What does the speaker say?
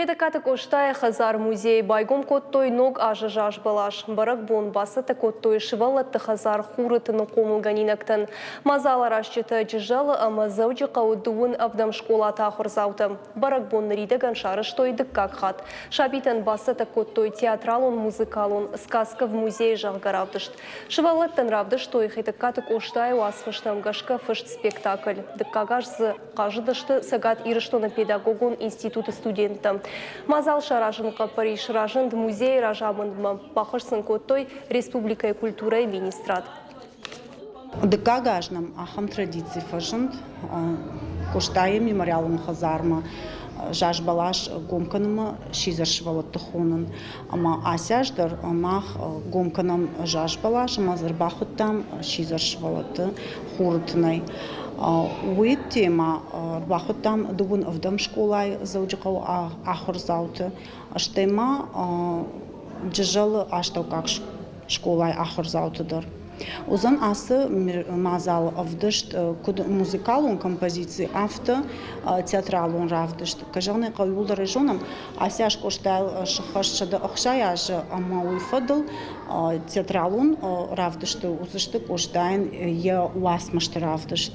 Хетӕгкаты Къостайы хӕдзар-музейы байгом кодтой Ног азы зазбӕлас. Бӕрӕгбон бацӕттӕ кодтой сывӕллӕтты хӕдзар Хуры тыны хъомылгӕнинӕгтӕн. Мадзаларазджытӕ Джызӕлы ӕмӕ Дзӕуджыхъӕуы дыууын ӕвдӕм скъолаты ахуырдзаутӕ. Бӕрӕгбон ныридӕгӕн сарӕзтой дыккаг хатт. Сабитӕн бацӕттӕ кодтой театралон-музыкалон «Сказка в музее» зӕгъгӕ равдыст. Сывӕллӕттӕн равдыстой Хетӕгкаты Къостайы уацмыстӕм гӕсгӕ фыст спектакль. Дыккаг аз дзы хъазыдысты Цӕгат Ирыстоны педагогон институты студенттӕ. Мадзал саразыны хъӕппӕрис разынд музейы разамындмӕ, баххуыс сын кодтой республикӕйы культурӕйы министрад. Дыккаг аз нӕм ахӕм традици фӕзынд Къостайы мемориалон хӕдзармӕ зазбӕлас гом кӕнынмӕ сидзӕр сывӕллӕтты хонын. Ӕмӕ ацы аз дӕр мах гом кӕнӕм зазбӕлас ӕмӕ дзы ӕрбахуыдтам сидзӕр сывӕллӕтты хуры тынӕй. Уый темӕ ӕрбахуыдтам дыууын ӕвдӕм скъолайы Дзӕуджыхъӕуы ахуырдзауты, стӕй ма Джызӕлы астӕуккаг скъолайы ахуырдзауты дӕр. Уыдзӕн ацы мадзал ӕвдыст куыд музыкалон композици, афтӕ театралон равдыст. Кӕй зӕгъын ӕй хъӕуы, иууылдӕр ӕй зонӕм, ацы аз Къостайыл сыххӕст 160 азы ӕмӕ уый фӕдыл театралон равдысты уыдзысты Къостайӕн йӕ уацмысты равдыст.